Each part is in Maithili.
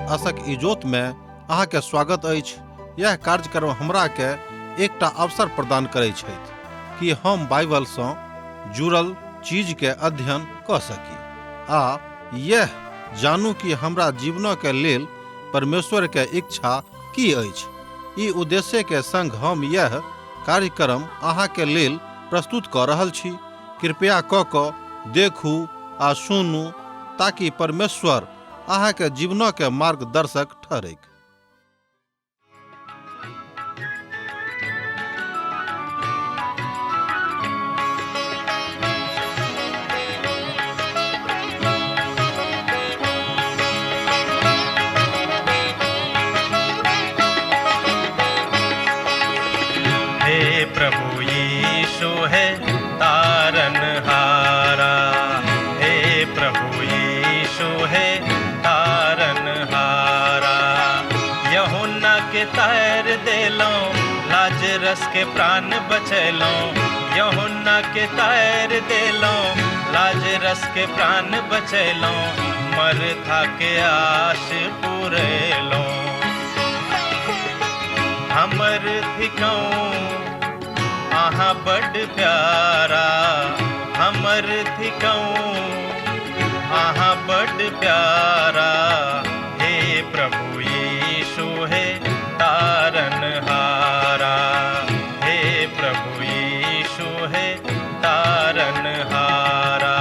आशक इजोत में अहाँ के स्वागत अछि। यह कार्यक्रम हमरा के एकटा अवसर प्रदान करै छथि कि हम बाइबल सँ जुड़ल चीज के अध्ययन कऽ सकी आ यह जानू कि हमरा जीवन के लेल परमेश्वर के इच्छा की अछि। ई उद्देश्य के संग हम यह कार्यक्रम अहाँ के लेल प्रस्तुत कऽ रहल छी। कृपया कऽ कऽ देखू आ सुनू ताकि परमेश्वर अहाँ के जीवन के मार्गदर्शक ठहरैक। हे प्रभु यीशु है तारन हारा, हे प्रभु यीशु है तारन हारा। यूहन्ना के तार देलौं, लाजरस के प्राण बचैलौं। यूहन्ना के तार देलौं, लाजरस के प्राण बचैलौं। मरथा के आश पुरेलौं। हमर थिकौं अहाँ बड प्यारा, हमर थिकौं अहाँ बड प्यारा। हे प्रभु यीशु हे तारन हारा, हे प्रभु यीशु हे तारन हारा।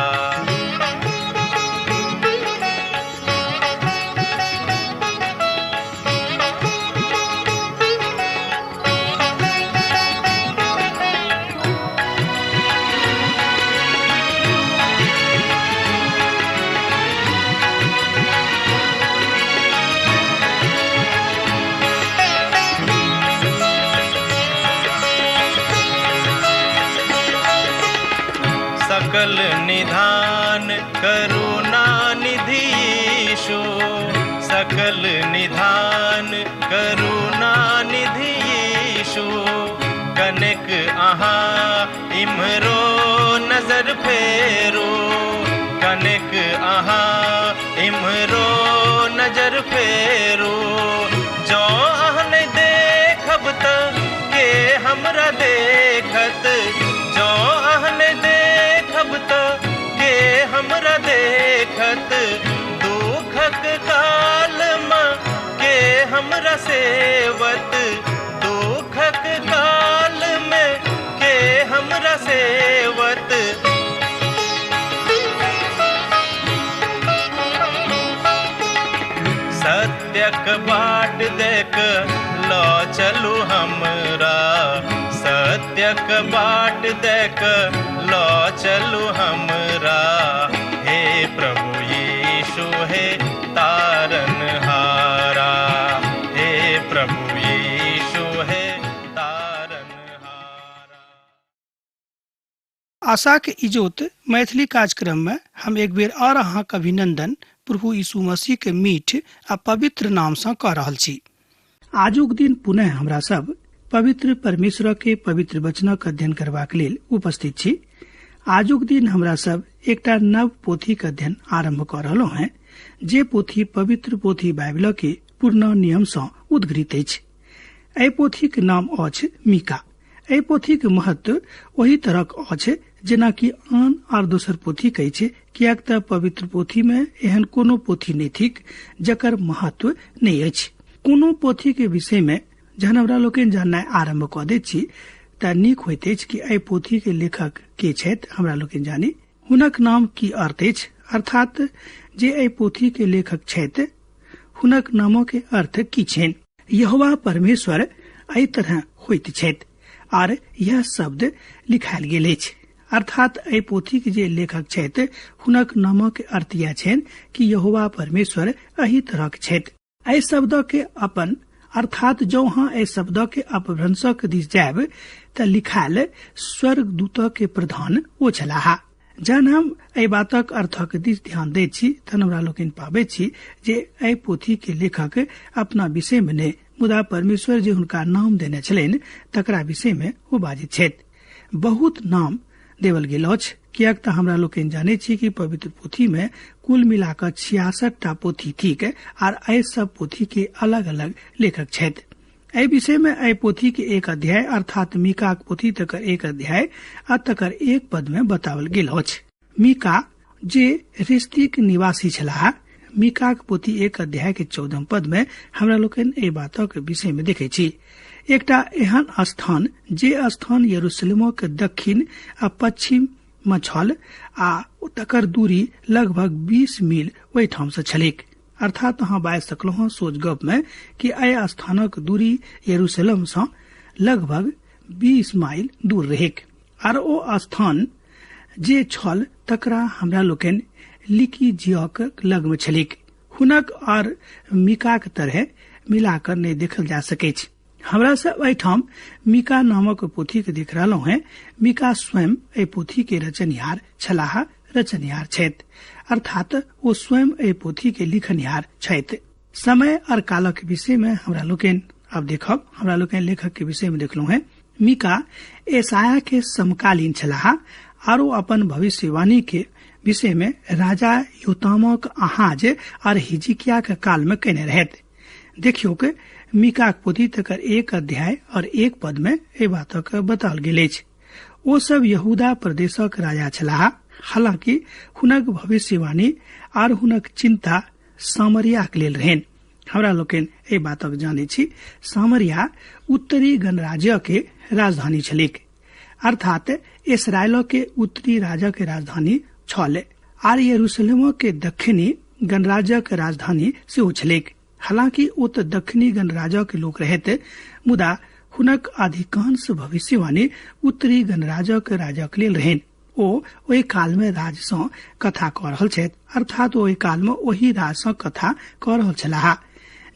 सकल निधान करुणा निधि यीशु, सकल निधान करुणा निधि यीशु। कनेक अहाँ इम्हरो नजर फेरू, कनेक अहाँ इम्हरो नजर फेरू। जँ अहाँ नहि देखब त के हमरा देखत, जँ अहाँ नहि देखब त के हमरा देखत। दुखक काल में के हमरा सेवत, दुखक काल में के हमरा सेवत। सत्यक बाट देख ल चलू हमरा, सत्यक बाट देख ल चलू हमरा। हे प्रभु यीशु हे तारन हारा, हे प्रभु यीशु हे तारन हारा। आशाक इजोत मैथिली कार्यक्रम में हम एक बेर और अहाँक अभिनंदन प्रभु यीशु मसीह के मीठ आ पवित्र नाम सँ कऽ रहल छी। आजुक दिन पुनः हमरा सब पवित्र परमेश्वर के पवित्र वचनक अध्ययन करबाक लेल उपस्थित छी। आजुक दिन हमरा सब एकटा नव पोथीक अध्ययन आरंभ कऽ रहलहुँ हैं, जे पोथी पवित्र पोथी बाइबल के पूर्ण नियम सँ उद्घृत अछि। एहि पोथीक नाम अछि मीका। एहि पोथीक महत्व ओही तरहक अछि जेनाकि आन आर दोसर पोथीक अछि, किएक तऽ पवित्र पोथी मे एहन कोनो पोथी नहि थिक जकर महत्व नहि अछि। कोनो पोथी के विषय मे जहन हमरा लोकनि जाननाइ आरंभ कऽ दैत छी तऽ नीक होइत अछि कि एहि पोथी के लेखक के छथि हमरा लोकनि जानी, हुनक नाम की अर्थ अछि, अर्थात जे एहि पोथी के लेखक छथि हुनक नामो के अर्थ की छनि। यहोवा परमेश्वर एहि तरह होइत छथि आर यह शब्द लिखायल गेल अछि। अर्थात एहि पोथी के जे लेखक छथि हुनक नामक अर्थ यह छनि कि यहोवा परमेश्वर एहि तरहक छथि। एहि शब्द के अपन अर्थात जौ अहाँ एहि शब्द के अपभ्रंशक दिस जायब तऽ लिखायल स्वर्गदूत के प्रधान ओ छलाह। जहन हम एहि बातक अर्थक दिस ध्यान दैत छी तहन हमरा लोकनि पाबैत छी जे एहि पोथी के लेखक अपना विषय मे नहि, मुदा परमेश्वर जे हुनका नाम देने छलनि तकरा विषय मे ओ बाजैत छथि। बहुत नाम देवल गेल अछि, किएक तऽ हमरा लोकनि जानै छी कि पवित्र पोथी में कुल मिलाकऽ 66 टा पोथी थिक आर एहि सब पोथी के अलग अलग लेखक छथि। एहि विषय में एहि पोथी के एक अध्याय अर्थात मीकाक पोथी तकर एक अध्याय आ तकर एक पद में बताओल गेल अछि। मीका जे रिश्तीक निवासी छलाह, मीकाक पोथी 1 अध्याय के 14 पद में हमरा लोकनि एहि बातक विषय में देखै छी। एकटा एहन स्थान जे स्थान यरूशलेमक दक्षिण आ पश्चिम में छल आ तकर दूरी लगभग 20 मील ओहिठाम से छलैक। अर्थात अहाँ बाजि सकलहुँ सोच गप में कि एहि स्थानक दूरी यरूशलेम सँ लगभग 20 माइल दूर रहैक। आर ओ स्थान जे छल तकरा हमरा लोकनि लिकीजियक लग में छलैक। हुनक और मीकाक तरह मिलाकर नहि देखल जा सकैछ। हमरा सब एहिठाम मीका नामक पोथी के देख रहलहुँ हैं। मीका स्वयं एहि पोथी के रचनिहार छलाह, रचनिहार छथि, अर्थात ओ स्वयं एहि पोथी के लिखनिहार छथि। समय और कालक विषय में हमरा लोकनि अब देखब। हमरा लोकनि लेखक के विषय में देखलहुँ हैं। मीका एसाया के समकालीन छलाह आर ओ अपन भविष्यवाणी के विषय में राजा योतामक आहाज और हिजकिया के काल में केने रहैत। देखियो के मीकाक पोथी तकर 1 अध्याय और 1 पद में एहि बातक बताओल गेल अछि। ओ सब यहूदा प्रदेशक राजा छलाह। हालांकि हुनक भविष्यवाणी आर हुनक चिंता सामरियाक लेल रहनि। हमरा लोकनि एहि बातक जानै छी। सामरिया उत्तरी गणराज्य के राजधानी छलैक, अर्थात इसराइल के उत्तरी राज्य के राजधानी छल आर यरूशलेम के दक्षिणी गणराज्य के राजधानी सेहो छलैक। हालांकि ओ तऽ दक्षिणी गणराज्य के लोक रहैत, मुदा हुनक अधिकांश भविष्यवाणी उत्तरी गणराज्य के राजा के लेल रहनि। ओ ओहि काल में राज सँ कथा कऽ रहल छथि, अर्थात ओहि काल में ओहि राज सँ कथा कऽ रहल छलाह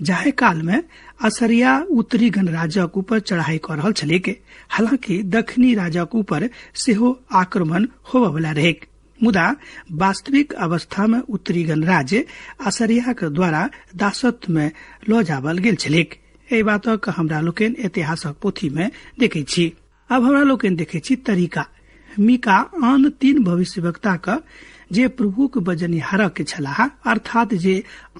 जाहि काल में असरिया उत्तरी गणराज्यक ऊपर चढ़ाई कऽ रहल छलैक। हालांकि दक्षिणी राज्यक ऊपर सेहो आक्रमण होबयवला रहैक, मुदा वास्तविक अवस्था में उत्तरी गणराज्य असरिया के द्वारा दासत्व में लऽ जावल गेल छलैक। एहि बातक हमरा लोकनि ऐतिहासिक पोथी में देखै छी। अब हमरा लोकनि देखै छी तरीका। मीका आन 3 भविष्यवक्ता के जे प्रभुक बजनिहारक छलाह, अर्थात जे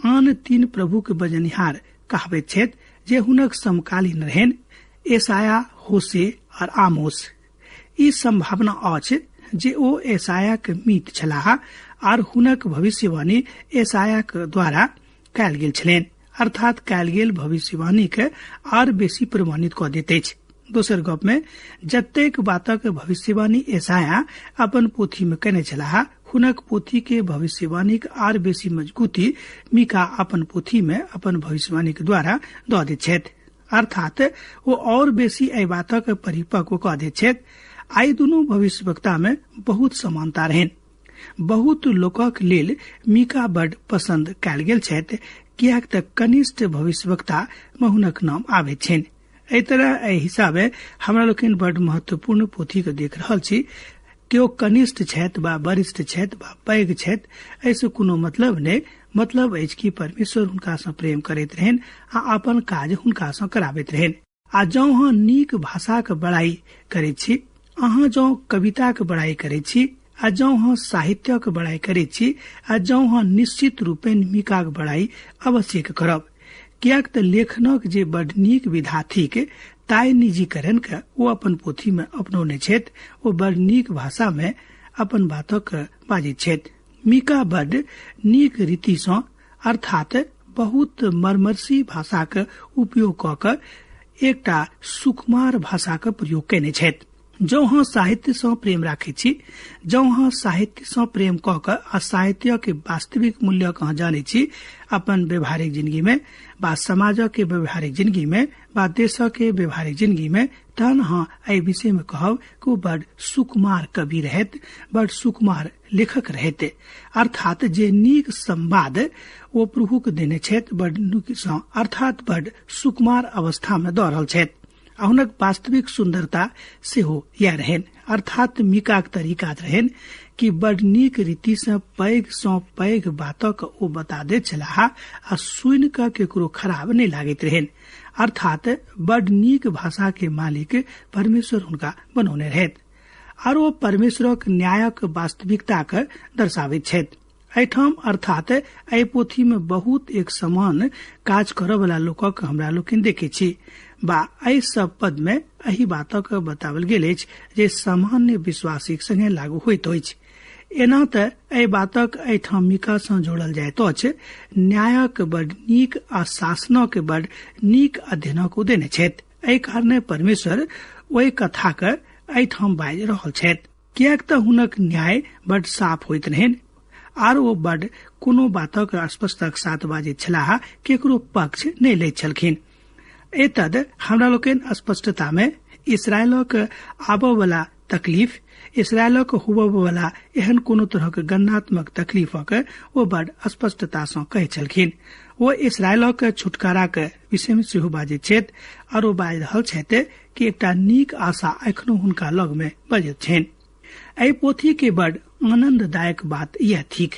आन 3 प्रभुक बजनिहार कहबैत छथि, जे हुनक समकालीन रहनि, एसाया, होसे और आमोस। ई संभावना अछि जे ओ एसायाक मीत छलाह आर हुनक भविष्यवाणी एसायाक द्वारा कयल गेल छलनि, अर्थात कयल गेल भविष्यवाणी के आर बेसी प्रमाणित कऽ दैत अछि। दोसर गप में जतेक बातक भविष्यवाणी एसाया अपन पोथी में केने छलाह, हुनक पोथी के भविष्यवाणीक आर बेसी मजबूती मीका अपन पोथी में अपन भविष्यवाणी के द्वारा दऽ दैत छथि, अर्थात ओ और बेसी एहि बातक परिपक्व कऽ दैत छथि। आइ दुनू भविष्यवक्ता में बहुत समानता रहनि। बहुत लोकक लेल मीका बड पसंद कयल गेल छथि, किएक तऽ कनिष्ठ भविष्यवक्ता में हुनक नाम आबैत छनि। एहि तरह एहि हिसाबे हमरा लोकनि बड महत्वपूर्ण पोथी के देख रहल छी। केओ कनिष्ठ छथि वा वरिष्ठ छथि वा पैघ छथि, एहिसँ कोनो मतलब नहि। मतलब अछि कि परमेश्वर हुनका सँ प्रेम करैत रहनि आ अपन काज हुनका सँ कराबैत रहनि। आ जँ अहाँ नीक भाषाक बड़ाई करैत छी, अहाँ जँ कविताक बड़ाई करैत छी, आ जँ अहाँ साहित्यक बड़ाई करैत छी, आ जँ अहाँ निश्चित रूपेण मीकाक बड़ाई अवश्य करब, किएक तऽ लेखनक जे बड नीक विधा थिक ताहि निजीकरण के ओ अपन पोथी में अपनौने छथि। ओ बड नीक भाषा में अपन बातक बाजैत छथि। मीका बड नीक रीति सँ अर्थात बहुत मर्मर्शी भाषाक उपयोग कऽ कऽ एकटा सुकुमार भाषाक प्रयोग कयने छथि। जँ अहाँ साहित्य सँ प्रेम राखैत छी, जँ अहाँ साहित्य सँ प्रेम कऽ कऽ आ साहित्य के वास्तविक मूल्य के अहाँ जानैत छी अपन व्यवहारिक जिंदगी में वा समाज के व्यवहारिक जिंदगी में वा देश के व्यवहारिक जिंदगी में, तहन अहाँ एहि विषय में कहब कि ओ बड सुकुमार कवि रहैत, बड सुकुमार लेखक रहैत। अर्थात जे नीक संवाद ओ प्रभुक देने छथि बड नीक सँ, अर्थात बड सुकुमार अवस्था में दऽ रहल छथि। आ हुनक वास्तविक सुन्दरता सेहो इएह रहनि, अर्थात मीकाक तरीका रहनि कि बड नीक रीति सँ पैघ सँ पैघ बातक ओ बता दैत छलाह आ सुनि कऽ केकरो खराब नहि लागैत रहनि। अर्थात बड नीक भाषा के मालिक परमेश्वर हुनका बनौने रहथि। आर ओ परमेश्वरक न्यायक वास्तविकताक दर्शाबैत छथि। एहिठाम अर्थात एहि पोथी मे बहुत एक समान काज करऽ वाला लोकक हमरा लोकनि देखै छी बा एहि सब पद मे एहि बातक बताओल गेल अछि जे सामान्य विश्वासीक संगे लागू होइत अछि। एना तऽ एहि बातक एहिठाम मीका सँ जोड़ल जाइत अछि। न्यायक बड नीक आ शासनक बड नीक अध्ययनक ओ देने छथि। एहि कारणे परमेश्वर ओहि कथाक एहिठाम बाजि रहल छथि, किएक तऽ हुनक न्याय बड साफ होइत रहनि आर ओ बड कोनो बातक स्पष्टक साथ बाजैत छलाह, केकरो पक्ष नहि लैत छलखिन। एतद हमरा लोकनि स्पष्टता मे इसरायलक आबऽ वाला तकलीफ, इसरायलक होबऽ वाला एहन कोनो तरहक गणनात्मक तकलीफक ओ बड स्पष्टता सँ कहैत छलखिन। ओ इसरायलक छुटकाराक विषय मे सेहो बाजैत छथि आर ओ बाजि रहल छथि कि एकटा नीक आशा एखनो हुनका लग मे बजैत छनि। एहि पोथी के बड आनंददायक बात यह थिक,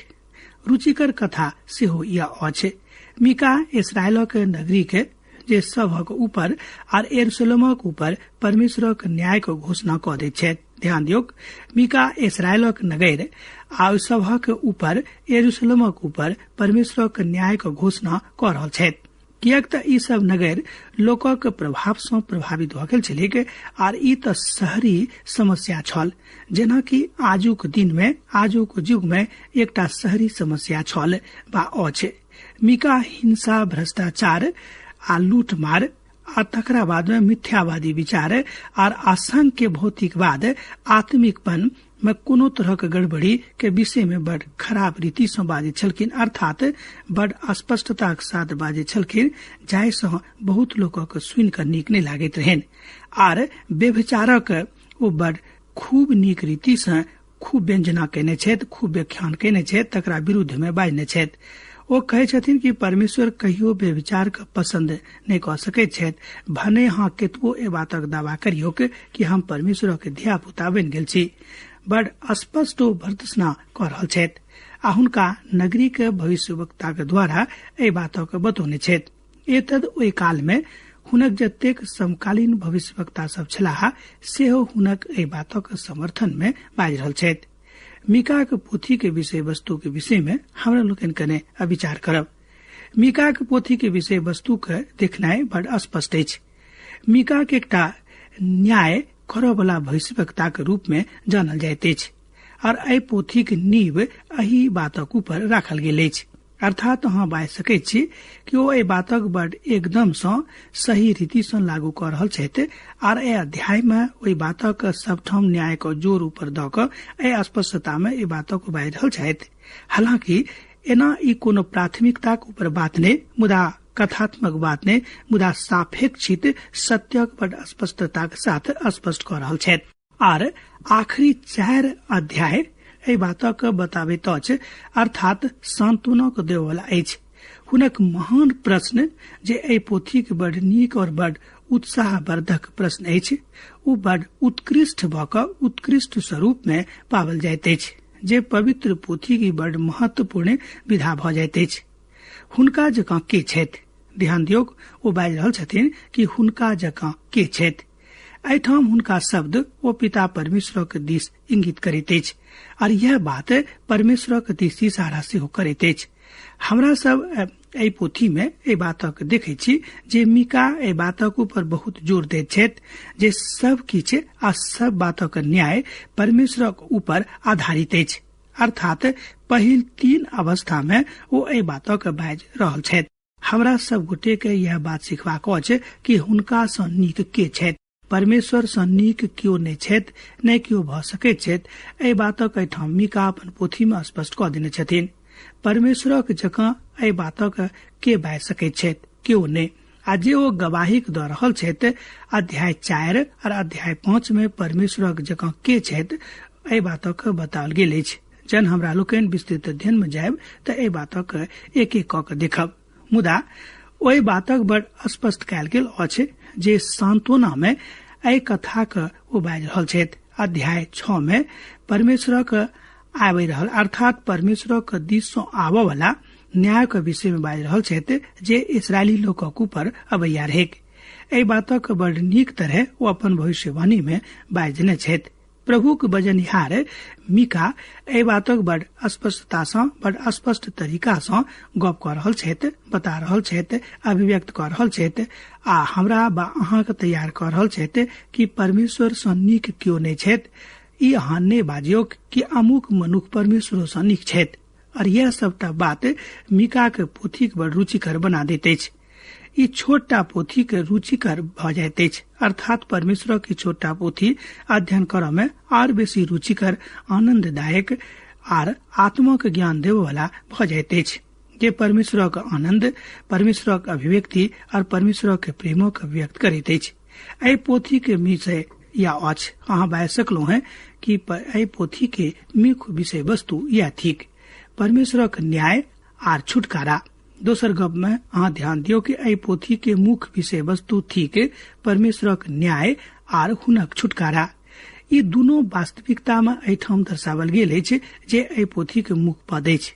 रुचिकर कथा सेहो यह अछि। मीका इसरायलक नगरी के जे सभक ऊपर आर यरूशलेमक ऊपर परमेश्वरक न्याय के घोषणा कऽ दैत छथि। ध्यान दियौक, मीका इसरायलक नगर आ सभक ऊपर यरूशलेमक ऊपर परमेश्वरक न्याय के घोषणा कऽ रहल छथि, किएक तऽ ई सब नगर लोकक प्रभाव सँ प्रभावित भऽ गेल छलैक आर ई तऽ शहरी समस्या छल, जेनाकि आजुक दिन मे आजुक युग मे एकटा शहरी समस्या छल बा अछि। मीका हिंसा, भ्रष्टाचार आ लूटमार आ तकरा बाद मे मिथ्यावादी विचार आर असंख्य भौतिकवाद आत्मिकपन मे कोनो तरहक गड़बड़ी के विषय मे बड खराब रीति सँ बाजैत छलखिन, अर्थात बड स्पष्टताक साथ बाजैत छलखिन, जाहि सँ बहुत लोकक सुनि कऽ नीक नहि लागैत रहनि। आर व्यभिचारक ओ बड खूब नीक रीति सँ खूब व्यंजना केने छथि, खूब व्याख्यान केने छथि, तकरा विरुद्ध मे बाजने छथि। ओ कहै छथिन कि परमेश्वर कहियो व्यभिचार के पसंद नहि कऽ सकैत छथि, भने अहाँ केतबो एहि बातक दावा करियौक कि हम परमेश्वरक धिया पुता बनि गेल छी। बड स्पष्ट ओ भर्त्सना कऽ रहल छथि आ हुनका नगरी के भविष्यवक्ता के द्वारा एहि बातक बतौने छथि। एतद ओहि काल मे हुनक जतेक समकालीन भविष्यवक्ता सब छलाह सेहो हुनक एहि बातक समर्थन मे बाजि रहल छथि। मीकाक पोथी के विषय वस्तु के विषय में हमरा लोकनि कने विचार करब। मीकाक पोथी के विषय वस्तु के देखनाइ बड स्पष्ट अछि। मीका के एकटा न्याय करऽ वाला भविष्यवक्ता के रूप में जानल जाइत अछि और एहि पोथीक नींव एहि बातक ऊपर राखल गेल अछि। अर्थात अहाँ बाजि सकैत छी कि ओ एहि बातक बड एकदम सँ सही रीति सँ लागू कऽ रहल छथि आर एहि अध्याय मे ओहि बातक सबठाम न्याय के जोर ऊपर दऽ कऽ एहि स्पष्टता मे एहि बातक बाजि रहल छथि। हालांकि एना ई कोनो प्राथमिकताक ऊपर बात नहि, मुदा कथात्मक बात नहि, मुदा सापेक्षित सत्यक बड स्पष्टताक साथ स्पष्ट कऽ रहल छथि। आर आखिरी 4 अध्याय एहि बातक बताबैत अछि, अर्थात सांत्वनाक देवला अछि। हुनक महान प्रश्न जे एहि पोथीक बड नीक और बड उत्साहवर्धक प्रश्न अछि, ओ बड उत्कृष्ट भऽ कऽ उत्कृष्ट स्वरूप मे पाओल जाइत अछि, जे पवित्र पोथी की बड महत्वपूर्ण विधा भऽ जाइत अछि। हुनका जकाँ के छथि? ध्यान दियौक, ओ बाजि रहल छथिन कि हुनका जकाँ के छथि। एहिठाम हुनका शब्द ओ पिता परमेश्वरक दिस इंगित करैत अछि और यह बात परमेश्वरक दिस इशारा सेहो करैत अछि। हमरा सब एहि पोथी मे एहि बातक देखै छी जे मीका एहि बातक ऊपर बहुत जोर दैत छथि जे सब किछु आ सब बातक न्याय परमेश्वरक ऊपर आधारित अछि। अर्थात पहिल 3 अवस्था मे ओ एहि बातक बाजि रहल छथि। हमरा सब गोटे के यह बात सिखबाक अछि कि हुनका सँ नीक के छथि। परमेश्वर सँ नीक केओ नहि छथि, नहि केओ भऽ सकैत छथि। एहि बातक एहिठाम मीका अपन पोथी मे स्पष्ट कऽ देने छथिन। परमेश्वरक जकाँ एहि बातक के बाजि सकैत छथि? केओ नहि। आ जे ओ गवाहीक दऽ रहल छथि अध्याय 4 और अध्याय 5 मे परमेश्वरक जकाँ के छथि एहि बातक बताओल गेल अछि। जहन हमरा लोकनि विस्तृत अध्ययन मे जायब तऽ एहि बातक एक एक कऽ के देखब, मुदा ओहि बातक बड़ स्पष्ट कयल गेल अछि जे सांत्वना मे एहि कथाक ओ बाजि रहल छथि। अध्याय 6 मे परमेश्वरक आबि रहल अर्थात परमेश्वरक दिस सँ आबऽ वाला न्यायक विषय मे बाजि रहल छथि जे इसरायली लोकक ऊपर अबैया रहैक। एहि बातक बड़ नीक तरह ओ अपन भविष्यवाणी मे बाजि देने छथि। प्रभुक बजनिहार मीका एहि बातक बड़ स्पष्टता सँ, बड़ स्पष्ट तरीका सँ गप कऽ रहल छथि, बता रहल छथि, अभिव्यक्त कऽ रहल छथि आ हमरा बा अहाँके तैयार कऽ रहल छथि कि परमेश्वर सँ नीक केओ नहि छथि। ई अहाँ नहि बाजियौ कि अमुक मनुख परमेश्वरो सँ नीक छथि। और यह सबटा बात मीका के पोथीक बड़ रुचिकर बना दैत अछि। ई छोटटा पोथी के रुचिकर भऽ जाइत अछि, अर्थात परमेश्वरक ई छोटटा पोथी अध्ययन करऽ मे आर बेसी रुचिकर, आनंददायक आर आत्माक ज्ञान देबय वला भऽ जाइत अछि, जे परमेश्वरक आनंद, परमेश्वरक अभिव्यक्ति और परमेश्वरक प्रेमक व्यक्त करैत अछि। एहि पोथी के विषय या अछि, अहाँ बाजि सकलहुँ हैं कि एहि पोथी के मुख्य विषय वस्तु यह थिक, परमेश्वरक न्याय आर छुटकारा। दोसर गप में अहाँ ध्यान दियौ कि एहि पोथी के मुख्य विषय वस्तु थिक परमेश्वरक न्याय आर हुनक छुटकारा। ई दुनू वास्तविकता में एहिठाम दर्शावल गेल अछि जे एहि पोथी के मुख्य पद अछि।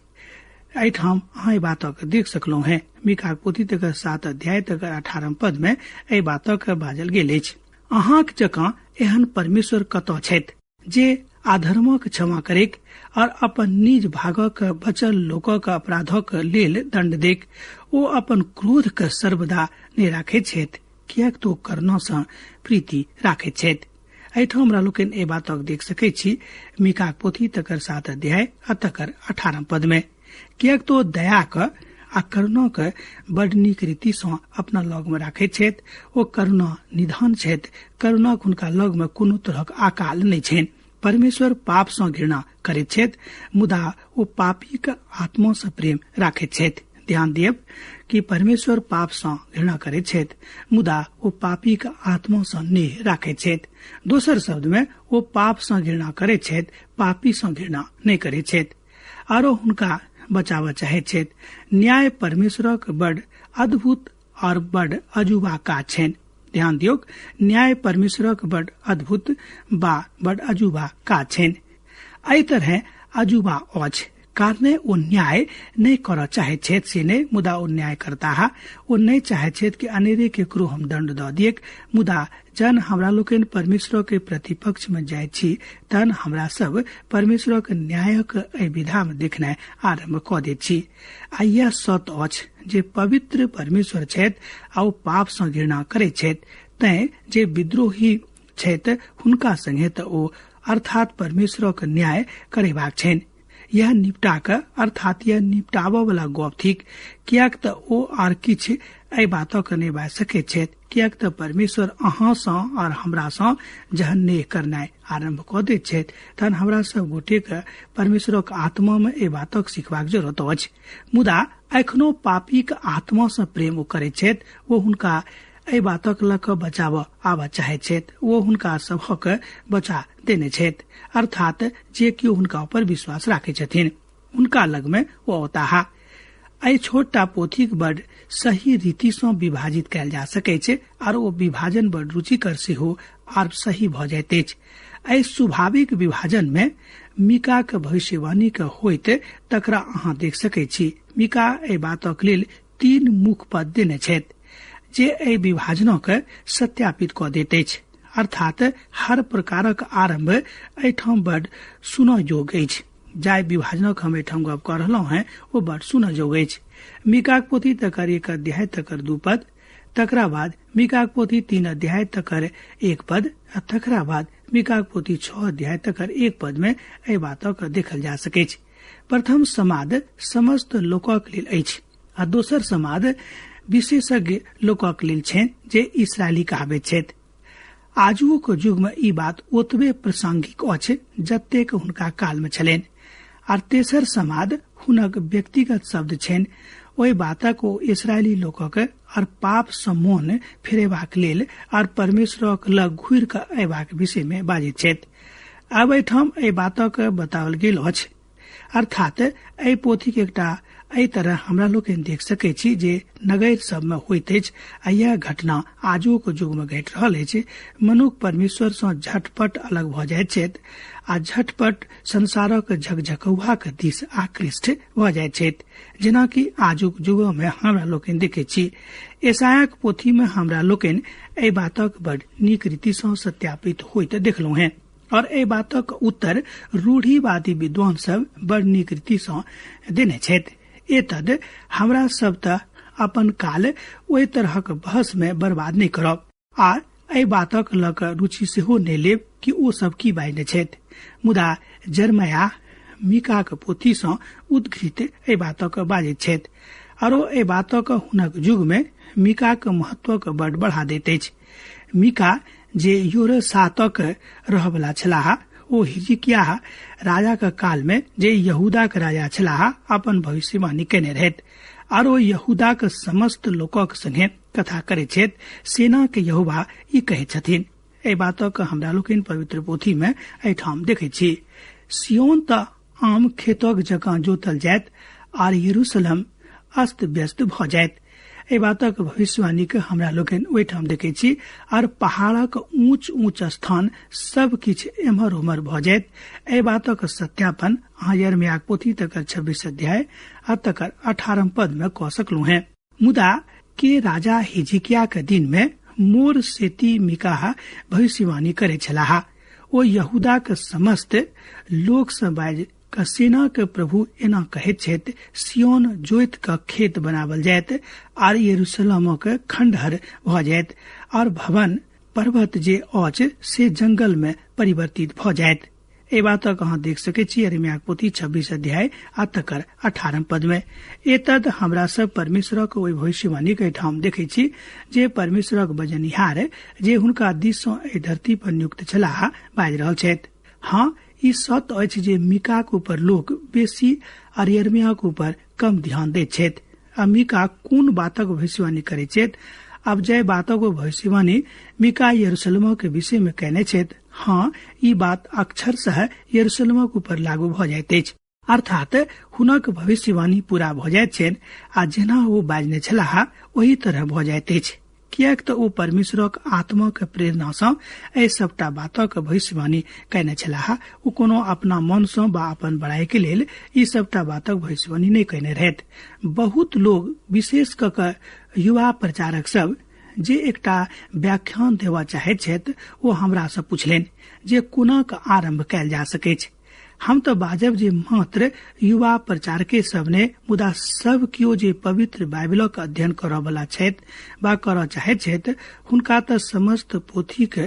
एहिठाम अहाँ एहि बातक देख सकलहुँ हैं। मीकाक पोथी तकर 7 अध्याय तकर 18 पद में एहि बातक बाजल गेल अछि। अहाँक जकाँ एहन परमेश्वर कतऽ छथि जे अधर्मक क्षमा करेक और अपन निज भागक बचल लोकक अपराधक लेल दंड देक। ओ अपन क्रोध के सर्वदा नहि राखैत छथि, किएक तो करुणा सँ प्रीति राखैत छथि। एहिठाम हमरा लोकनि एहि बातक देख सकैत छी मीकाक पोथी तकर 7 अध्याय आ तकर 18 पद में, किएक तो दयाक आ करुणाक बड नीक रीति सँ अपना लग में राखैत छथि। ओ करुणा निधान छथि। करुणाक हुनका लग में कोनो तरहक अकाल नहि छनि। परमेश्वर पाप सँ घृणा करैत छथि, मुदा ओ पापीक आत्मा सँ प्रेम राखैत छथि। ध्यान दियब कि परमेश्वर पाप सँ घृणा करैत छथि, मुदा ओ पापीक आत्मा सँ नेह राखैत छथि। दोसर शब्द में ओ पाप सँ घृणा करैत छथि, पापी सँ घृणा नहि करैत छथि आरो हुनका बचाबऽ चाहैत छथि। न्याय परमेश्वरक बड़ अद्भुत और बड़ अजूबा काज छनि। ध्यान दियौक, न्याय परमेश्वरक बड़ अद्भुत बा बड़ अजूबा काज छनि। एहि तरह अजूबा अछि कारणे ओ न्याय नहि करऽ चाहैत छथि से नहि, मुदा ओ न्याय करताह। ओ नहि चाहैत छथि कि अनेरे केकरो हम दंड दऽ दियैक, मुदा जहन हमरा लोकनि परमेश्वर के प्रतिपक्ष में जाइत छी तहन हमरा सब परमेश्वरक न्यायक एहि विधा में देखनाइ आरम्भ कऽ दैत छी। आ यह सत्य अछि जे पवित्र परमेश्वर छथि आ ओ पाप सँ घृणा करैत छथि, तैं जे विद्रोही छथि हुनका संगे तऽ ओ अर्थात परमेश्वरक न्याय करेबाक छनि। यह निपटा कऽ अर्थात यह निपटाबऽ वाला गप थिक, किएक तऽ ओ आर किछु एहि बातक नहि बाजि सकैत छथि, किएक तऽ परमेश्वर अहाँ सँ और हमरा सँ जहन नेह करनाइ आरम्भ कऽ दैत छथि तहन हमरा सब गोटे के परमेश्वरक आत्मा में एहि बातक सिखबाक जरूरत अछि। मुदा एखनो पापीक आत्मा सँ प्रेम ओ करैत छथि। ओ हुनका एहि बातक लऽ कऽ बचाबऽ आबऽ चाहैत छथि। ओ हुनका सभक बचा देने छथि, अर्थात जे केओ हुनका ऊपर विश्वास राखै छथिन हुनका लग में ओ औताह। एहि छोटटा पोथीक बड़ सही रीति सँ विभाजित कयल जा सकैत अछि आर ओ विभाजन बड़ रुचिकर सेहो आर सही भऽ जाइत अछि। एहि स्वाभाविक विभाजन में मीकाक भविष्यवाणी के होइत तकरा अहाँ देख सकैत छी। मीका एहि बातक लेल 3 मुख्य पद देने छथि जे एहि विभाजनक सत्यापित कऽ दैत अछि, अर्थात हर प्रकारक आरम्भ एहिठाम बड़ सुनऽ योग्य अछि। जाहि विभाजनक हम एहिठाम गप कऽ रहलहुँ हैं ओ बड़ सुनऽ योग्य अछि। मीकाक पोथी तकर 1 अध्याय तकर 2 पद, तकरा बाद मीकाक पोथी 3 अध्याय तकर 1 पद आ तकरा बाद मीकाक पोथी 6 अध्याय तकर 1 पद में एहि बातक देखल जा सकैछ। प्रथम समाद समस्त लोकक लेल अछि आ दोसर समाद विशेषज्ञ लोकक लेल छनि जे इसराइली कहाबैत छथि। आजुक युग में ई बात ओतबे प्रासंगिक अछि जतेक हुनका काल में छलनि। आर तेसर समाद हुनक व्यक्तिगत शब्द छनि। ओहि बातक ओ इसराइली लोकक और पाप सँ मोन फेरेबाक लेल और परमेश्वरक लग घुरि कऽ अयबाक विषय में बाजैत छथि। आब एहिठाम एहि बातक बताओल गेल अछि, अर्थात एहि पोथीक एकटा एहि तरह हमरा लोकनि देख सकैत छी जे नगर सब में होइत अछि आ यह घटना आजुक युग में घटि रहल अछि। मनुख परमेश्वर सँ झटपट अलग भऽ जाइत छथि आ झटपट संसारक झकझकौहाक दिस आकृष्ट भऽ जाइत छथि, जेनाकि आजुक युग में हमरा लोकनि देखैत छी। यशायाक पोथी में हमरा लोकनि एहि बातक बड़ नीक रीति सँ सत्यापित होइत देखलहुँ हेँ। और एहि बातक उत्तर रूढ़िवादी विद्वान सब बड़ नीक रीति सँ देने छथि। एतद हमरा सब तऽ अपन काल ओहि तरहक बहस मे बर्बाद नहि करब आ एहि बातक लऽ कऽ रुचि सेहो नहि लेब कि ओ सब की बाजने छथि। मुदा जरमया मीकाक पोथी सँ उद्घृत एहि बातक बाजैत छथि आरो एहि बातक हुनक युग मे मीकाक महत्वक बड बढ़ा दैत अछि। मीका जे योरसातक रहबला छलाह ओ हिजकियाह राजाक काल मे जे यहूदाक राजा छलाह अपन भविष्यवाणी केने रहथि आरो यहूदाक समस्त लोकक संगे कथा करैत छथि। सेना के यहोवा ई कहैत छथिन। एहि बातक हमरा लोकनि पवित्र पोथी मे एहिठाम देखैत छी। सियोन तऽ आम खेतक जकाँ जोतल जायत आर यरूशलेम अस्त व्यस्त भऽ जायत। एहि बातक भविष्यवाणी के हमरा लोकनि ओहिठाम देखैत छी। आर पहाड़क ऊंच ऊंच स्थान सब किछु एम्हर ओम्हर भऽ जायत। एहि बातक सत्यापन अहाँ यिर्मयाक पोथी तकर 26 अध्याय आ तकर 18 पद में कऽ सकलहुँ हैं। मुदा के राजा हिजकिया के दिन में मोर सेती मीकाह भविष्यवाणी करे छलाह। ओ यहूदाक समस्त लोक सँ बाजि क सेना के प्रभु एना कहैत छथि, सियोन जोइत क खेत बनावल जायत आर यरूशलेमक खंडहर भऽ जायत आर भवन पर्वत जे अछि से जंगल में परिवर्तित भऽ जायत। एहि बातक अहाँ देख सकैत छी यिर्मयाक पोथी 26 अध्याय आ तकर 18 पद में। एतद हमरा सब परमेश्वरक ओहि भविष्यवाणी के ठाम देखैत छी जे परमेश्वरक बजनिहार जे हुनका दिस सँ एहि धरती पर नियुक्त छलाह बाजि रहल छथि। हाँ, ई सत्य अछि जे मीकाक ऊपर लोक बेसी आर यिर्मयाक ऊपर कम ध्यान दैत छथि। आ मीका कोन बातक भविष्यवाणी करैत छथि? आब जाहि बातक ओ भविष्यवाणी मीका यरूशलेमक विषय मे कयने छथि, हाँ, ई बात अक्षरशः यरूशलेमक ऊपर लागू भऽ जाइत अछि। अर्थात हुनक भविष्यवाणी पूरा भऽ जाइत छनि आ जेना ओ बाजने छलाह ओही तरह भऽ जाइत अछि, किएक तऽ ओ परमेश्वरक आत्माक प्रेरणा सँ एहि सबटा बातक भविष्यवाणी कयने छलाह। ओ कोनो अपना मन सँ वा अपन बड़ाई के लेल ई सबटा बातक भविष्यवाणी नहि कयने रहथि। बहुत लोग विशेष कऽ कऽ युवा प्रचारक सब जे एकटा व्याख्यान देबऽ चाहैत छथि ओ हमरा सँ पुछलनि जे कोना कऽ आरम्भ कयल जा सकैछ। हम तऽ बाजब जे मात्र युवा प्रचारके सब ने, मुदा सब केओ जे पवित्र बाइबलक अध्ययन करऽ वाला छथि वा करऽ चाहैत छथि हुनका तऽ समस्त पोथीक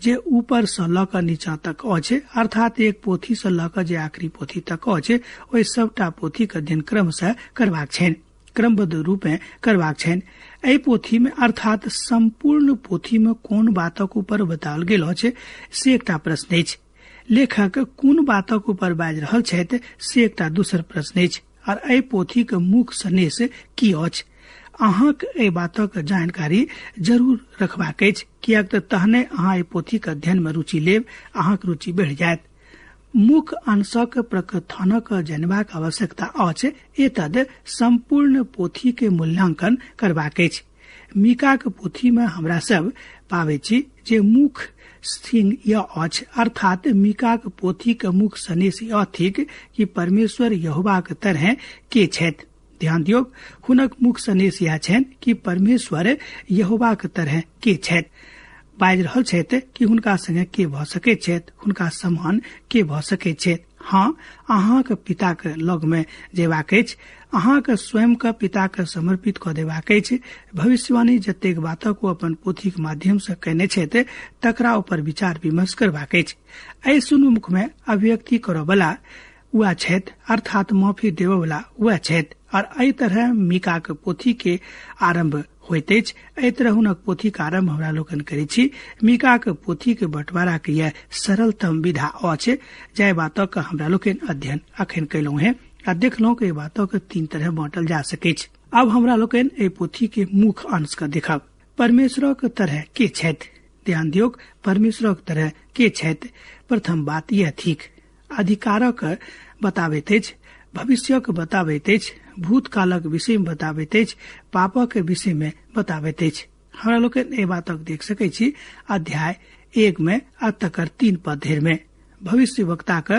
जे ऊपर सँ लऽ कऽ नीचा तक अछि, अर्थात एक पोथी सँ लऽ कऽ जे आखिरी पोथी तक अछि, ओहि सबटा पोथीक अध्ययन क्रमशः करबाक छनि, क्रमबद्ध रूपेँ करबाक छनि। एहि पोथी मे अर्थात सम्पूर्ण पोथी मे कोन बातक ऊपर बताओल गेल अछि से एकटा प्रश्न अछि। लेखक कोन बातक ऊपर बाजि रहल छथि से एकटा दोसर प्रश्न अछि। और एहि पोथीक मुख्य सन्देश की अछि, अहाँक एहि बातक जानकारी जरूर रखबाक अछि, किएक तऽ तहने अहाँ एहि पोथीक अध्ययन मे रुचि लेब, अहाँक रुचि बढ़ि जायत। मुख्य अंशक प्रकथनक जनबाक आवश्यकता अछि, एतद सम्पूर्ण पोथी के मूल्यांकन करबाक अछि। मीकाक पोथी मे हमरा सब पाबै छी जे मुख्य सिंह यह अछि, अर्थात मीकाक पोथी के मुख्य सन्देश यह थिक कि परमेश्वर यहोवाक तरह के छथि। ध्यान दियौ, हुनक मुख्य सन्देश यह छनि कि परमेश्वर यहोवाक तरह के छथि। बाजि रहल छथि कि हुनका संगे के भऽ सकैत छथि, हुनका समान के भऽ सकैत छथि। हाँ, अहाँक पिताक लग मे जेबाक अछि, अहाँक स्वयं के पिता के समर्पित कऽ देबाक अछि। भविष्यवाणी जतेक बातक ओ अपन पोथीक माध्यम सँ कयने छथि तकरा ऊपर विचार विमर्श करबाक अछि। एहि सुनमुख मे अभिव्यक्ति करऽ वाला वएह छथि, अर्थात माफी देबऽ वाला वएह छथि। और एहि तरह मीकाक पोथी के आरम्भ होइत अछि। एहि तरह हुनक पोथीक आरम्भ हमरा लोकनि करैत छी। मीकाक पोथी के बंटवारा के यह सरलतम विधा अछि, जाहि बातक हमरा लोकनि अध्ययन अखन कयलहुँ हें आ देखलहुँ कि एहि बातक तीन तरह बांटल जा सकैछ। आब हमरा लोकनि एहि पोथी के मुख्य अंश के देखब। परमेश्वरक तरह के छथि? ध्यान दियौक, परमेश्वरक तरह के छथि? प्रथम बात यह थिक, अधिकारक बताबैत अछि, भविष्यक बताबैत अछि, भूतकालक विषय मे बताबैत अछि, पापक विषय मे बताबैत अछि। हमरा लोकनि एहि बातक देख सकैत छी अध्याय 1 में आ तकर 3 पद धरि में। भविष्य वक्ताक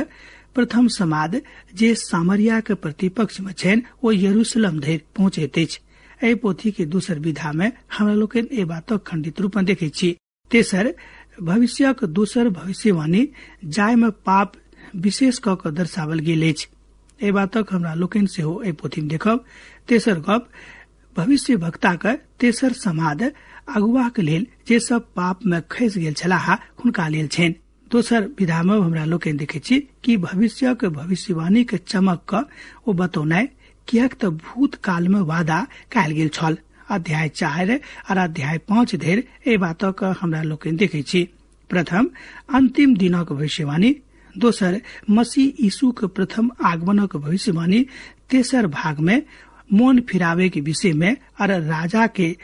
प्रथम समाद जे सामरियाक प्रतिपक्ष मे छनि ओ यरूशलेम धरि पहुँचैत अछि। एहि पोथी के दोसर विधा मे हमरा लोकनि एहि बातक खंडित रूप मे देखैत छी। तेसर, भविष्यक दोसर भविष्यवाणी जाहिमे पाप विशेष कऽ कऽ दर्शावल गेल अछि। एहि बातक हमरा लोकनि सेहो एहि पोथीमे देखब। तेसर गप, भविष्य वक्ताक तेसर समाद अगुवाक लेल जे सब पाप मे खसि गेल छलाह हुनका लेल छनि। दोसर विधा मे हमरा लोकनि देखैत छी कि भविष्यक भविष्यवाणी के चमक क ओ बतौनाइ, किएक तऽ भूतकाल मे वादा कयल गेल छल। अध्याय 4 और अध्याय 5 धरि एहि बातक हमरा लोकनि देखैत छी। प्रथम, अंतिम दिनक भविष्यवाणी। दोसर, मसीह यीशुक प्रथम आगमनक भविष्यवाणी। तेसर भाग में मोन फिरावे के विषय में और राजा के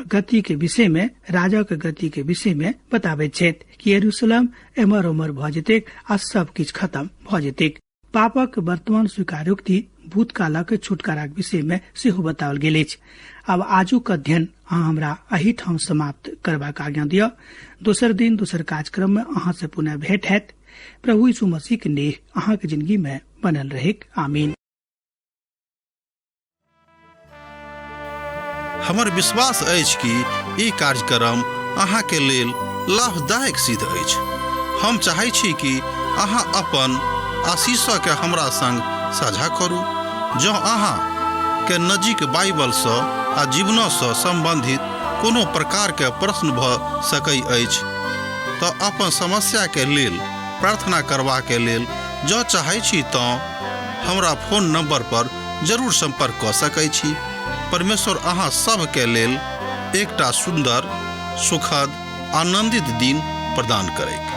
गति के विषय में, राजा के गति के विषय में बताबैत छथि कि यरूशलेम एमहर ओमहर भऽ जेतैक आ सब किछु खत्म भऽ जेतैक। पापक वर्तमान स्वीकारोक्ति भूतकालक छुटकाराक विषय में सेहो बताओल गेल अछि। आब आजुक अध्ययन अहाँ हमरा एहिठाम समाप्त करबाक आज्ञा दिअ। दोसर दिन दोसर कार्यक्रम में अहाँ से पुनः भेंट हैत। प्रभु यीशु मसीह के नेह अहाँ के जिंदगी में बनल रहेक। आमीन। हमर विश्वास अछि कि ई कार्यक्रम अहाँके लेल लाभदायक सिद्ध अछि। हम चाहै छी कि अहाँ अपन आशीषके हमरा संग साझा करू। जँ अहाँ के नजीक बाइबलसँ आ जीवनसँ सम्बन्धित कोनो प्रकारके प्रश्न भऽ सकै अछि तऽ अपन समस्याके लेल प्रार्थना करबाके लेल जँ चाहै छी तँ हमरा फोन नंबर पर जरूर संपर्क कऽ सकै छी। परमेश्वर अहाँ सभके लेल एकटा सुन्दर, सुखद, आनंदित दिन प्रदान करैक।